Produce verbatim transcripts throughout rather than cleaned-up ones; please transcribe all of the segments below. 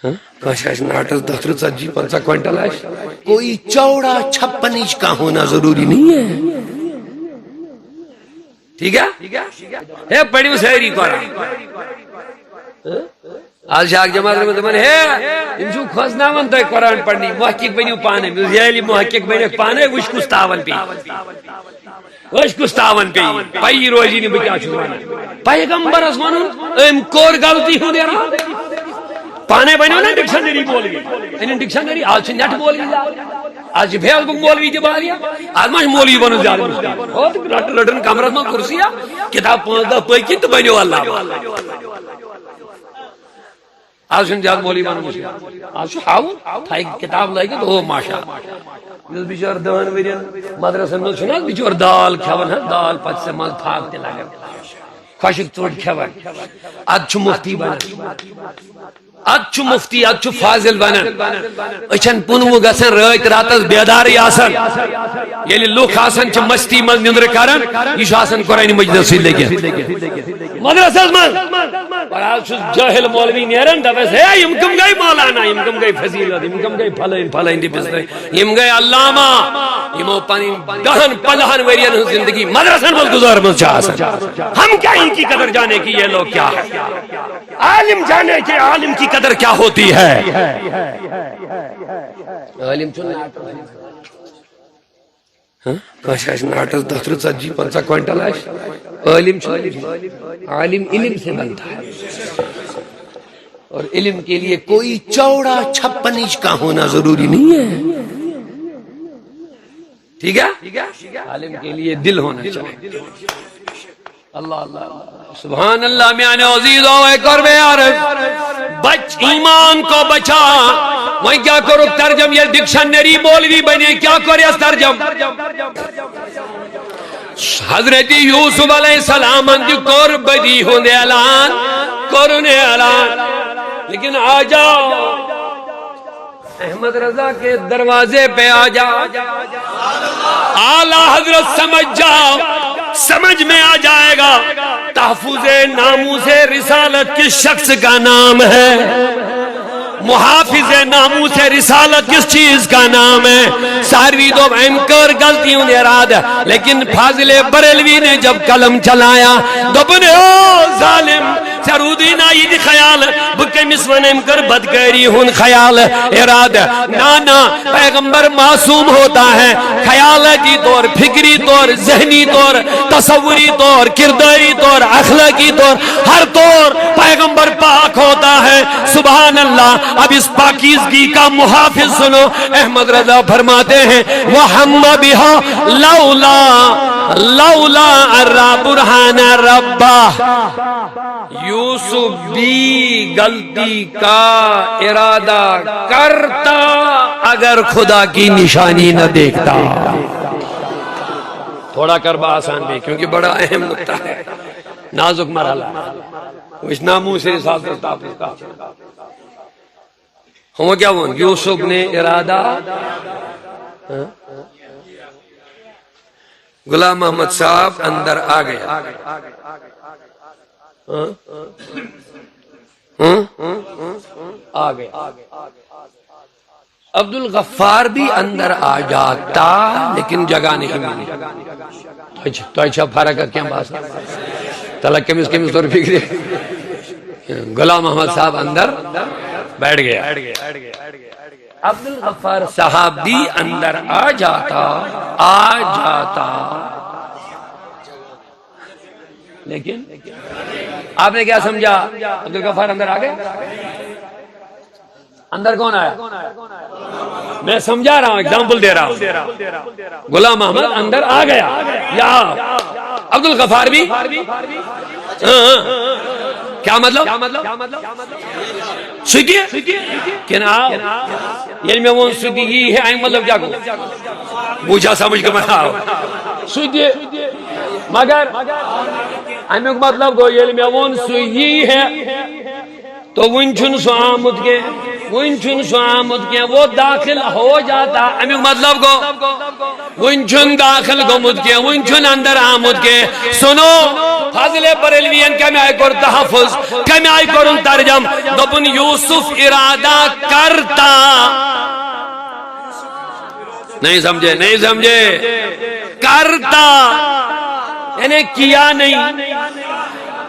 کٲنٛسہِ آسہِ ناٹس دَہ ترٕٛہ ژتجی پنٛژاہ کوینٹل آسہِ، کوئی چوڑا چھپن انچ کا ہونا ضروری نہیں ہے۔ ٹھیک ہے؟ ہے، پٔرِو سٲری قرآن۔ آز چھِ اکھ جماعت گٔمٕژ، دَپان، ہے، یِم چھِو کھوژناوان تۄہہِ قرآن پرنٕچ، محقق بٔنِو پانے۔ مےٚ دوٚپ، ییٚلہِ محقق بٔنِکھ پانے، وٕچھ کُس تاون پیٚیہِ۔ أسۍ کُس تاون پیٚیہِ؟ پَیی روزی نہٕ بہٕ کیٛاہ چھُس وَنان۔ پیغمبرس وَنُن، أمۍ کوٚر غلطی ہُنٛد ارادٕ۔ پانے بنیو نا ڈکشنری مولوی۔ أنِن ڈکشنری، آز چھِ نیٹ مولوی زیادٕ۔ آز چھِ فیس بُک مولوی تہِ واریاہ۔ آز ما چھِ مولوی بنُن زیادٕ مُشکِل؟ ہو، تہٕ رٹ-، رٹن کمرس منٛز کُرسی اکھ، کِتاب پانٛژھ دَہ پٔکِتھ تہٕ بنیو اللہ۔ آز چھُنہٕ زیادٕ مولوی بنُن مُشکِل۔ آز چھُ ہاوُن، تھایہِ کِتاب لٲگِتھ، او ماشاء اللہ۔ یُس بِچور دَہَن ؤرِین مدرسن منٛز چھُنہٕ حظ بِچور دال کھٮ۪وان حظ، دال پتہٕ سٮ۪منٛز پھاکھ تہِ لگان، خۄشٕک ژوٚٹ کھٮ۪وان۔ اَدٕ چھُ مُفتی بنان۔ اَدٕ چھُ مُفتی، اَدٕ چھُ فاضل بنان۔ أچھن پُنوُہ گژھان رٲتۍ راتس بیدارٕے آسان۔ ییٚلہِ لُکھ آسان چھِ مستی منٛز نِندرٕ کران، یہِ چھُ آسان قرآنِ مجیدس سۭتۍ لٔگِتھ۔ مدرسس منٛز۔ اور آز چھُس جٲہِل مولوی نیران، دپس، ہے، یِم کم گٔے مولانا، یِم کم گٔے فضیلت، یِم کم گٔے پھلٲنۍ، پھلٲنۍ تہٕ بِسلٲنۍ، یِم گٔے علامہ، یِمو پنٕنۍ دَہَن پنٛداہَن ؤرین ہٕنٛز زندگی مدرسن منٛز گُزارمٕژ چھِ آسان۔ ہم کیا ان کی قدر جانے کہ یہ لوگ کیا ہے؟ عالم جانے کہ عالم کی قدر کیا ہوتی ہے۔ عالم چھُنہٕ ہاں؟ کٲنٛسہِ آسہِ ناٹس دَہ ترٕٛہ ژتجی پنٛژاہ کوینٹل آسہِ، عٲلِم چھُ، عالم علم سے بنتا ہے۔ اور علم کے لیے کوئی چوڑا چھپن انچ کا ہونا ضروری نہیں ہے۔ ٹھیک ہے؟ عالم کے لیے دل ہونا چاہیے۔ اللہ، اللہ، اللہ۔ سبحان اللہ، میانہِ عزیزو، اے قرب عارف، بچ، ایمان کو بچا۔ وۄنۍ کیٛاہ کوٚرُکھ ترجم؟ ییٚلہِ ڈکشنری مولوی بنے، کیٛاہ کوٚر یس ترجم؟ حضرت یوسف علیہ السلام تہِ کوٚر بدی ہُنٛد اعلان، کوٚرُن اعلان، لیکن آ جاؤ۔ احمد رضا کے دروازے پہ آ جاؤ۔ اعلیٰ حضرت سمجھ جاؤ، سمجھ میں آ جائے گا۔ تحفظ ناموس رسالت کس شخص کا نام ہے؟ محافظ ناموس رسالت کس چیز کا نام ہے؟ ساروی دوٚپ أمۍ کٔر غلطی ہُنٛد ارادٕ، لیکن فاضل بریلوی نے جب قلم چلایا، دوٚپُن، او ظالم، ژےٚ روٗدُے نا یہِ تہِ خیال، بہٕ کٔمِس وَنہٕ أمۍ کٔر بدکٲری ہُنٛد خیال، ارادٕ؟ نہ، نہ، پیغمبر معصوم ہوتا ہے، خیالاتی طور، فکری طور، ذہنی طور، تصوری طور، کرداری طور، اخلاقی طور، ہر طور پیغمبر پاک ہوتا ہے۔ سبحان اللہ۔ اب اس پاکیزگی کا محافظ سنو، احمد رضا فرماتے ہیں، وہ ہم بہا لولا، لولا ارا برہان ربا۔ یوسف بھی غلطی کا ارادہ کرتا، اگر خدا کی نشانی نہ دیکھتا۔ تھوڑا کر با آسان بھی، کیونکہ بڑا اہم نقطہ ہے، نازک مرحلہ۔ وچھ ناموس رسالت تحفظ کا۔ ہم کیا وون؟ یوسف نے ارادہ، ہاں؟ غلام محمد صاحب اندر آ گیا۔ ہاں؟ ہاں؟ آ گیا۔ عبد الغفار بھی اندر آ جاتا، لیکن جگہ نہیں ملی۔ تۄہہِ چھِ، تۄہہِ چھا فرق اَتھ کینٛہہ باسان؟ تَلہ کٔمِس کٔمِس توٚر فِکرِ؟ غلام محمد صاحب اندر بیٹھ گیا۔ عبد الغفار صاحب بھی اندر آ جاتا، آ جاتا۔ لیکن آپ نے کیا سمجھا؟ عبد الغفار اندر آ گئے؟ اندر کون آیا؟ میں سمجھا رہا ہوں، ایگزامپل دے رہا ہوں۔ غلام محمد اندر آ گیا۔ یا عبد الغفار بھی؟ ہاں، ہاں۔ کیا مطلب؟ سُہ تہِ؟ کِنہٕ آو؟ ییٚلہِ مےٚ ووٚن سُہ تہِ یی ہے، اَمہِ مطلب کیٛاہ گوٚو؟ بوٗزا سمجھ کَمن آو؟ سُہ تہِ۔ مگر اَمیُک مطلب گوٚو، ییٚلہِ مےٚ ووٚن سُہ یی ہے، تہٕ وُنہِ چھُنہٕ سُہ آمُت کینٛہہ۔ وُنہِ چھُنہٕ سُہ آمُت کینٛہہ، وہ داخل ہو جاتا، اَمیُک مطلب گوٚو، وُنہِ چھُنہٕ داخل گوٚمُت کینٛہہ، وُنہِ چھُنہٕ اندر آمُت کینٛہہ۔ سُنو، فاضل بریلوین کَمہِ آیہِ کوٚر تحفظ، کَمہِ آیہِ کوٚرُن ترجم؟ دوٚپُن، یوسف ارادہ کرتا، نہیں سمجھے، نہیں سمجھے، کرتا، یعنی کیا نہیں۔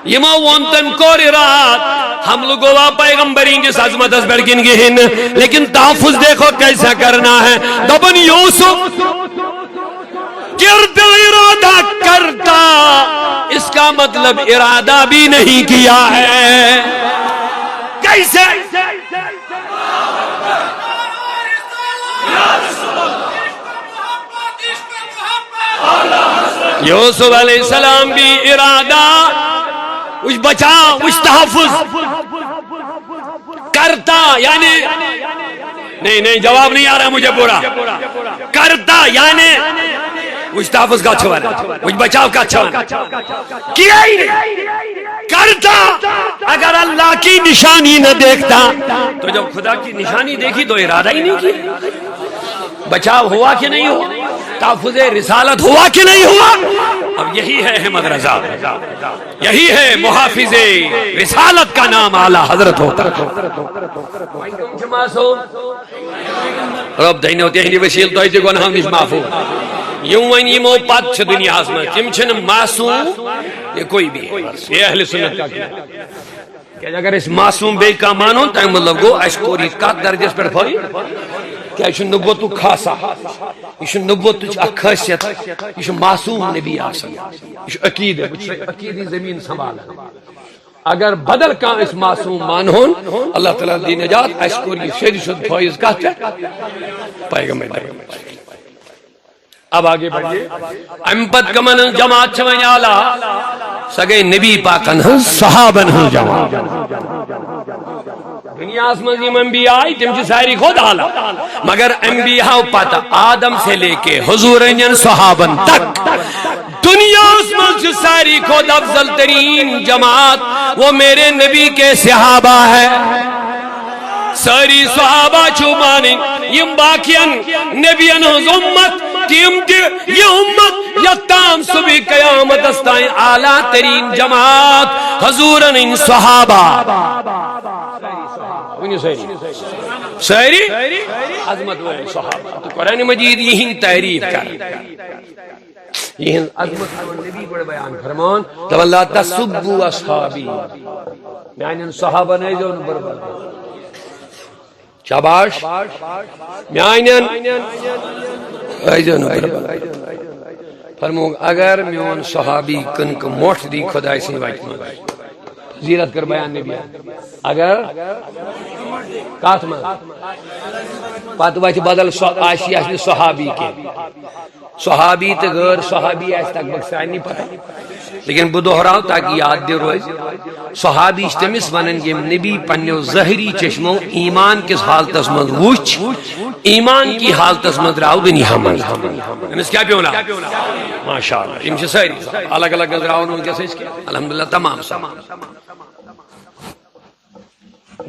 یِمو ووٚن تٔمۍ کوٚر اراد، حملہٕ گوٚوا پیغمبر ہٕنٛدِس عظمتس پٮ۪ٹھ کِنہٕ کِہیٖنۍ نہٕ، لیکن تحفظ دیکھو کیسا کرنا ہے۔ دوٚپُن یوسف کرتا، ارادہ کرتا، اس کا مطلب ارادہ بھی نہیں کیا ہے۔ کیسے؟ یوسف علیہ السلام بھی ارادہ، وچھ بچاؤ، وچھ تحفظ کرتا، یعنی، نہیں، نہیں، جواب نہیں آ رہا مجھے پورا۔ کرتا یعنی، وچھ تحفظ کتھ چھِ ونان، وچھ بچاؤ کتھ چھِ ونان۔ کیا ہی نہیں کرتا۔ اگر اللہ کی نشانی نہ دیکھتا، تو جب خدا کی نشانی دیکھی تو ارادہ ہی نہیں کیا۔ بچاؤ ہوا کہ نہیں ہوا؟ تحفظ رسالت ہوا کہ نہیں ہوا؟ اب یہی ہے احمد رضا، یہی ہے محافظ رسالت کا نام اعلیٰ حضرت ہوتا ہے۔ رب دینو تہندِ وسیلہٕ تۄہہِ تہِ گۄناہو نِش معفو۔ یِم وۄنۍ یِمو پتہٕ چھِ دُنیاہس منٛز، تِم چھِنہٕ معصوم، یہ کوئی بھی ہے، بس، یہ اہل سنت کا عقیدہ۔ کیازِ اگر أسۍ معصوم بیٚیہِ کانٛہہ مانون، تَمیُک مطلب گوٚو، اَسہِ کوٚر یہِ کتھ درجس پٮ۪ٹھ فٲیِد۔ کیازِ یہِ چھُ نبوتُک خاصہ، یہِ چھُ نبوتٕچ اکھ خٲصیت، یہِ چھُ معصوم نبی آسان، یہِ چھُ عقیدٕ، بہٕ چھُس عقیدی زمین سنبھالان۔ اگر بدل کانٛہہ أسۍ معصوم مانہون، اللہ تعالیٰ دی نجات، اَسہِ کوٚر یہِ سیٚدِ سیوٚد فٲیِض کتھ پٮ۪ٹھ؟ پیغمبر۔ اب آگے بڑھیے۔ امہِ پتہٕ کمن ہٕنٛز جماعت چھِ وۄنۍ اعلیٰ؟ سۄ گٔے نبی پاکن ہٕنٛز، صحابن ہٕنٛز جماعت۔ دنیاہس منٛز یِم انبیاء آے، تِم چھِ ساروی کھۄتہٕ اعلیٰ۔ مگر انبیاء پتہٕ آدم سے لے کے حضور ہٕنٛدٮ۪ن صحابن تک دنیاہس منٛز چھِ ساروی کھۄتہٕ افضل ترین جماعت، وہ میرے نبی کے صحابہ ہے۔ سٲری صحابہ چھِو مانٕنۍ، یِم باقین نبین ہٕنٛز اُمت، تِم تہِ، یہِ اُمت، یتھ تام صبح قیامتس تام اعلیٰ ترین جماعت حضورن ہٕنٛدۍ صحابہ۔ ؤنِو سٲری۔ سٲری عظمت وٲلۍ صحابہ۔ تہٕ قرآن مجید یِہِنٛدۍ تعریٖف کران۔ یِہِنٛز عظمت تھاوان نبی گۄڈٕ بیان فرمان، دَپان، "لا تسبوا اصحابی"، میانٮ۪ن صحابن ٲسۍزیو نہٕ بُرٕ بُرٕ۔ شاباش۔ میانٮ۪ن ٲسۍزیو نہٕ بُرٕ بُرٕ۔ فرمووُکھ، اگر میون صحابی کٕنکہٕ مۄٹھ دی خۄداے سٕنٛدِ وتہِ منٛز۔ فضیلت کٔر بیان نبی۔ اگر کتھ منٛز؟ پتہٕ وتہِ بدل سۄ آسہِ، یہِ آسہِ نہٕ صحابی کینٛہہ۔ صحابی تہٕ غٲر صحابی آسہِ لگ بگ سارنٕے پتہ۔ لیکن بہٕ دۄہراو تاکہ یاد تہِ روزِ۔ صحابی چھِ تٔمِس ونان، ییٚمۍ نبی پننیو ظٲہری چشمو ایمان کِس حالتس منٛز وُچھ، ایمان کی حالتس منٛز درٛاو دُنیا منٛز۔ أمِس کیٛاہ پیوٚو ناو؟ ماشاء اللہ۔ یِم چھِ سٲری الگ الگ نظراوان وٕنکیٚس أسۍ کینٛہہ۔ الحمدللہ تمام سب۔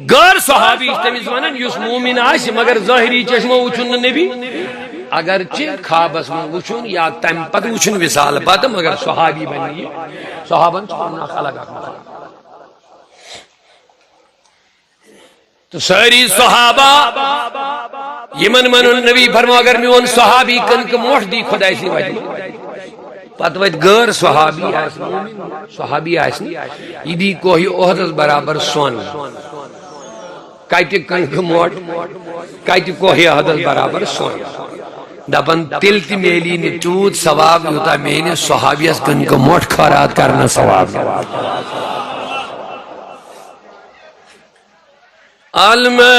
غٲر صحابی چھِ تٔمِس ونان، یُس مومن آسہِ مگر ظٲہری چشمو وٕچھُن نہٕ نبی، اگرچہِ خوابس منٛز وٕچھُن یا تمہِ پتہٕ وٕچھُن وصال پتہٕ، مگر صحابی بنہِ یہِ۔ صحابن چھُ پنُن اکھ الگ اکھ مقام۔ تہٕ سٲری صحابہ یِمن ونُن نبی فرمو، اگر میون صحابی کٕنکہٕ مۄٹھ دی خۄداے سٕنٛدِ وتہِ، پتہٕ وتہِ غٲر صحابی آسہِ نہٕ، صحابی آسہِ نہٕ، یہِ دی کوہہِ احدس برابر سۄن۔ کتہِ کٕنکہٕ مۄٹھ، کتہِ کوہہِ احدس برابر سۄن۔ دپان، تیٚلہِ تہِ میلی نہٕ تیوٗت ثواب، یوٗتاہ میٲنِس صحابیس کٕنکہٕ مۄٹھ خٲرات کرنس ثواب۔ المعشوبہ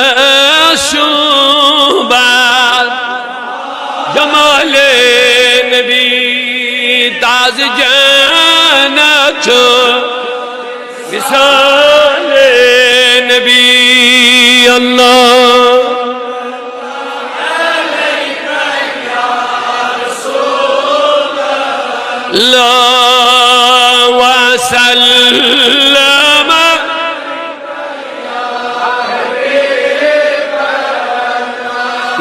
جمال نبی تاز جنت، مثال نبی اللہ۔ لا وسلم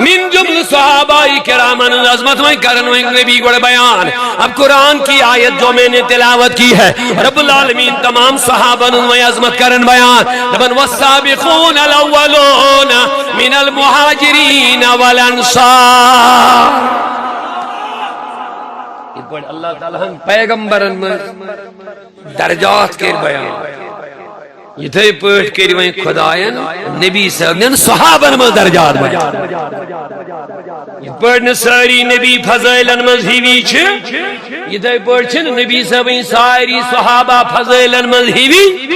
من جملہ صحابہ کرامن ہٕنٛز عظمت وۄنۍ کرن وۄنۍ نبی گۄڈٕ بیان۔ اب قرآن کی آیت جو میں نے تلاوت کی ہے، رب العالمین تمام صحابن ہٕنٛز وۄنۍ عظمت کرن بیان۔ دپان، والسابقون الاولون من المہاجرین والانصار۔ یِتھ پٲٹھۍ اللہ تعالیٰ ہن پیغمبرن منٛز درجات کٔرۍ بیان، یِتھے پٲٹھۍ کٔرۍ وۄنۍ خداین نبی صٲبنٮ۪ن صحابن منٛز درجات بیان۔ یِتھ پٲٹھۍ نہٕ سٲری نبی فضٲیلن منٛز ہِوی چھِ، یِتھے پٲٹھۍ چھِنہٕ نبی صٲبٕنۍ ساری صحابہ فضٲیلن منٛز ہِوی۔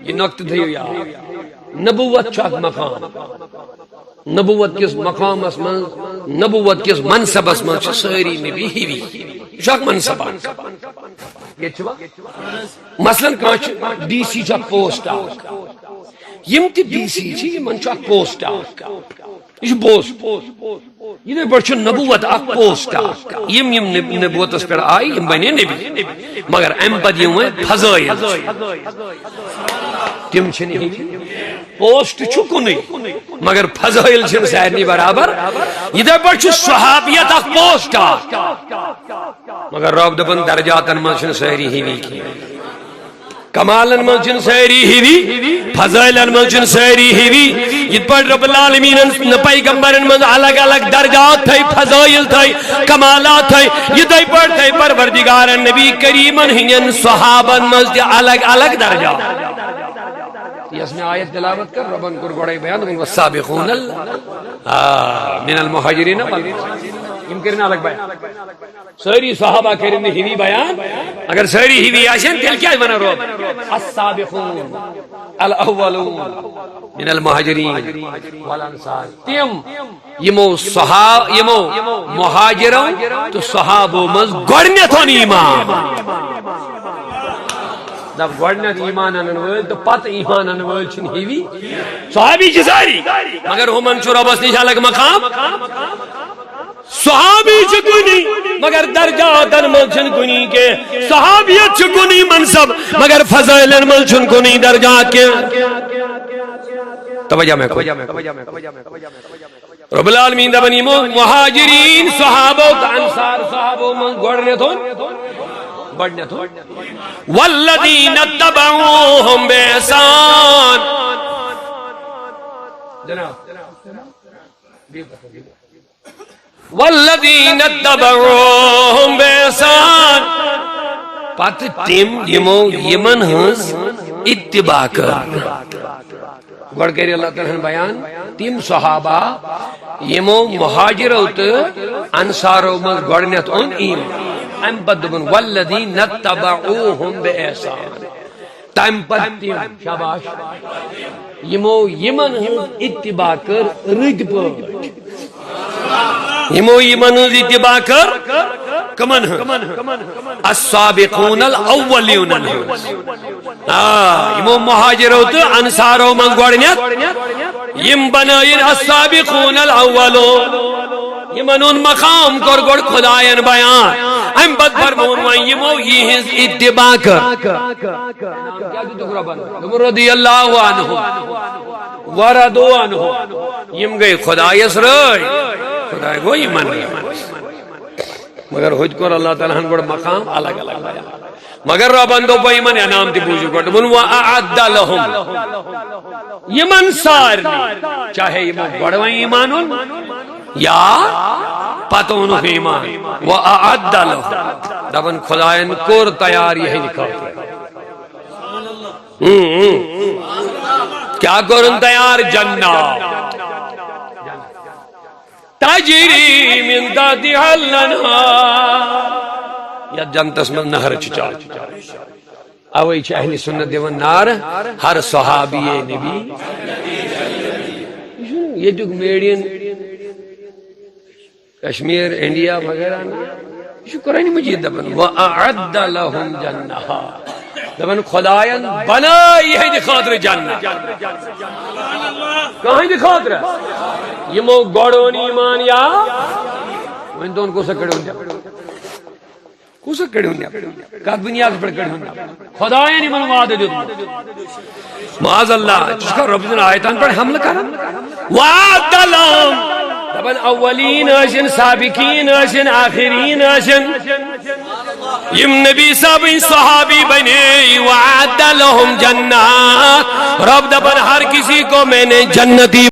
یہِ نۄقطہٕ تھٲیِو یاد۔ نبوت چھُ اکھ مقام۔ نبوت کِس مقامس منٛز، نبوت کِس منصبس منٛز چھِ سٲری نبی ہِوی۔ یہِ چھُ اکھ منصب اکھ۔ ییٚتہِ چھُوا؟ مثلاً کانٛہہ چھُ ڈی سی، چھُ اکھ پوسٹ اکھ۔ یِم تہِ ڈی سی چھِ، یِمن چھُ اکھ پوسٹ اکھ۔ یہِ چھُ پوسٹ۔ یِتھے پٲٹھۍ چھُ نبوت اکھ پوسٹ اکھ۔ یِم یِم نب-، نبوتس پٮ۪ٹھ آیہِ، یِم بنے نبی۔ مگر امہِ پتہٕ یِم وۄنۍ فضٲیل چھِ۔ تِم چھِنہٕ ہِوی۔ پوسٹ چھُ کُنُے، مگر فضٲیل چھِنہٕ سارنٕے برابر۔ یِتھے پٲٹھۍ چھُ صحابیت اکھ پوسٹ اکھ، مگر رب دپان درجاتن منٛز چھِنہٕ سٲری ہِوی کینٛہہ۔ کمالن منٛز چھِنہٕ سٲری ہِوی، فضٲیلن منٛز چھِنہٕ سٲری ہِوی۔ یِتھ پٲٹھۍ رب العالمینن پیغمبرن منٛز الگ الگ درجات تھٲے، فضٲیل تھٲے، کمالات تھٲے، یِتھے پٲٹھۍ تھٲے پروردگارن نبی کریمن ہٕنٛدٮ۪ن صحابن منٛز تہِ الگ الگ درجات۔ یۄس مےٚ آیت تلاوت کٔر، رۄبن کوٚر گۄڈے بیان، دوٚپُن، "والسابقون ال-، آ، من المہاجرین والانصار۔" یِم کٔرِن الگ بیان۔ سٲری صحابہ کٔرِن نہٕ ہِوی بیان۔ اگر سٲری ہِوی آسن، تیٚلہِ کیٛازِ ونان رۄب، "السابقون الاولون من المہاجرین والانصار"؟ تِم یِمو صحا-، یِمو مہاجرو تہٕ صحابو منٛز گۄڈٕنیتھ اوٚن ایمان۔ دپ، گۄڈٕنیتھ ایمان انن وٲلۍ تہٕ پتہٕ ایمان انن وٲلۍ چھِنہٕ ہِوی۔ صحابی چھِ سٲری، مگر ہُمن چھُ رۄبس نِش الگ مقام۔ صحابی چھِ کُنی، مگر درجاتن منٛز چھِنہٕ کُنی کینٛہہ۔ صحابیت چھِ کُنی منصب، مگر فضائلن منٛز چھُنہٕ کُنی درجات کینٛہہ۔ توجہ مےٚ کُن۔ رب العالمین دپان، یِمو مہاجرین صحابو تہٕ انصار صحابو منٛز گۄڈٕنیتھ اوٚن، گۄڈٕنیتھ اوٚن۔ والذین اتبعوہم باحسان۔ جناب۔ والذین اتبعوہم باحسان۔ پتہٕ تِم یِمو یِمن ہٕنٛز اتباع کٔر۔ گۄڈٕ کٔرۍ اللہ تعالیٰ ہن بیان، تِم صحابہ یِمو مہاجرو تہٕ انصارو منٛز گۄڈٕنیتھ اوٚن ایمان۔ امہِ پتہٕ دوٚپُن، والذین اتبعوہم باحسان۔ تمہِ پتہٕ تِم، شاباش، یِمو یِمن ہٕنٛز اتباع کٔر رٕتۍ پٲٹھۍ۔ یِمو یِمن ہٕنٛز اتباع کٔر، کٕمن ہٕنٛز؟ السابقون الاولون ہٕنٛز۔ آ، یِمو مہاجرو تہٕ انصارو منٛز گۄڈٕنیتھ یِم بنٲیِن السابقون الاولون۔ یِمن ہُنٛد مقام کوٚر گۄڈٕ خداین بیان، امہِ پتہٕ فرمووُن وۄنۍ یِمو یِہنٛز اتباع کٔر۔ کیٛاہ دِتُکھ رۄبن؟ دوٚپُن، رضی اللہ عنہم ورضوا عنہ۔ یِم گٔے خدایس رٲضۍ، خداے گوٚو یِمن رٲضۍ۔ مگر ہوٚتہِ کوٚر اللہ تعالیٰ ہن گۄڈٕ مقام الگ الگ بیان۔ مگر رۄبن دوٚپ وۄنۍ یِمن انعام تہِ بوٗزِو گۄڈٕ، دوٚپُن، "وَأَعَدَّ لَهُمْ"۔ یِمن سارنٕے، چاہے یِمو گۄڈٕ وۄنۍ ایمان اوٚن یا پتہٕ اوٚنُکھ ایمان، "وَأَعَدَّ لَهُمْ"۔ دپان خداین کوٚر تیار یِہنٛدِ خٲطرٕ۔ ہوں، ہوں۔ کیٛاہ کوٚرُن تیار؟ جنات۔ تجری من تحتها الانہار۔ یتھ جنتس منٛز نہر چھِ چلان۔ اوے چھِ اہل سنت دِوان نعرٕ، ہر صحابی نبی۔ یہِ چھُنہٕ ییٚتیُک میڈ اِن کشمیر، انڈیا وغیرہ نہٕ۔ یہِ چھُ قرآن مجید دپان، "وَأَعَدَّ لَهُمْ جَنَّةً"۔ دپان خداین بنٲے یِہنٛدِ خٲطرٕ جنت۔ کٕہٕنٛدِ خٲطرٕ؟ یِمو گۄڈٕ اوٚن ایمان یا وۄنۍ دۄن کُس کٔڑِو؟ کُس کٔڑِو نٮ۪بر؟ کتھ بُنیادس پٮ۪ٹھ کٔڑِو نٮ۪بر؟ خداین یِمن وعدٕ دیُتمُت۔ معاذ اللہ، ژٕ چھُکھا رۄب سٕنٛدٮ۪ن آیتن پٮ۪ٹھ حملہٕ کران؟ وعد لهم، دپان اولین ٲسِن، سابقین ٲسِن، آخرین ٲسِن، یِم نبی صٲبٕنۍ صحابی بنے، وعد لهم جنات، رب دپان ہر کسی کو میں نے جنتی